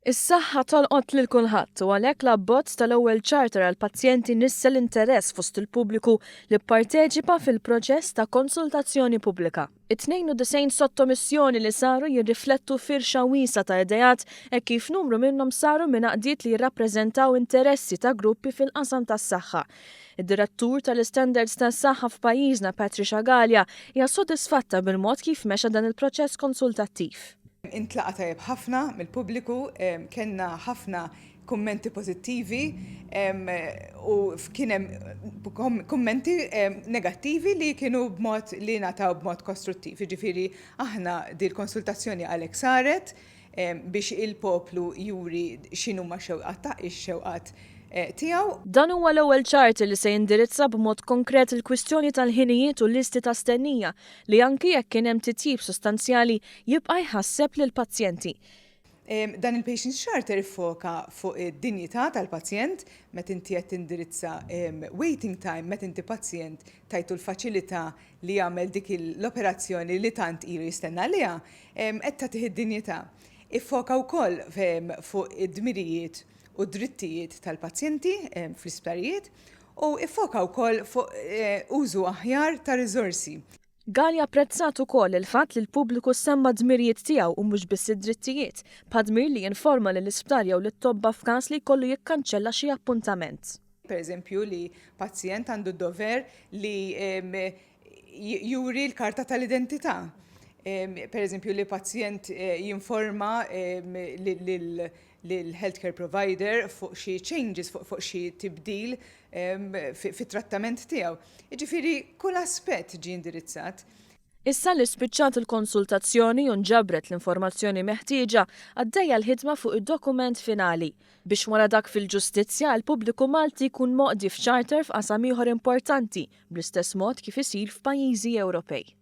Is-saħħa tolqot lil kulħadd u għalhekk l-abbozz tal-ewwel Charter għall-pazjenti nissel interess fost il-pubbliku li pparteċipa fil-proċess ta' konsultazzjoni pubblika. It-92 sottomissjoni li saru jirriflettu firxa wiesgħa ta' ideat hekk kif numru minnhom saru minn għaqdiet li jirrappreżentaw interessi ta' gruppi fil-qasam tas-saħħa. Id-Direttur tal-Istandards tas-Saħħa f'pajjiżna Patricia Galea hija sodisfatta bil-mod kif mexa dan il-proċess konsultattiv. Intlaqa' tajjeb ħafna mill-pubbliku, kellna ħafna kummenti pożittivi u kien hemm kummenti negattivi li kienu b'mod li ngħataw b'mod kostruttiv. Jiġifieri aħna dil-konsultazzjoni għalhekk saret biex il-poplu juri x'inhuma x-xewqat ix-xewqat tiegħu. Dan huwa l-ewwel charter li se jindirizza b'mod konkret il-kwistjoni tal-ħinijiet u listi ta' stennija li anki jekk kien hemm titjib sostanzjali jibqa' jħasseb lill-pazjenti. Dan il-Patients Charter iffoka fuq id-dinjità tal-pazjent, meta inti qed tindirizza waiting time, meta inti pazjent tajtu l-faċilità li jagħmel dik l-operazzjoni li tant ilu jistenna għaliha, qed tagħtih id-dinjità. Iffoka wkoll fuq id-dmirijiet u d-drittijiet tal-pazjenti fl-isptarijiet u ffoka wkoll fuq użu aħjar ta' riżorsi. Galea apprezzat ukoll il-fatt li l-pubbliku semma d-dmirijiet tiegħu u mhux biss id-drittijiet, bħad-dmir li jinforma lill-isptar jew lit-tobba f'każ li jkollu jikkanċella xi appuntament. Pereżempju li pazjent għandu d-dover li juri l-karta tal-identità. Pereżempju li pazjent jinforma lil lill-healthcare provider fuq xi changes, fuq xi tibdil fit-trattament tiegħu. Jiġifieri kull aspett ġie indirizzat. Issa li spiċċat il-konsultazzjoni u nġabret l-informazzjoni meħtieġa, għaddejja l-ħidma fuq id-dokument finali, biex wara dak fil-ġustizzja, il-pubbliku Malti jkun moqdi f'charter f'qasam ieħor importanti, bl-istess mod kif isir f'pajjiżi Ewropej.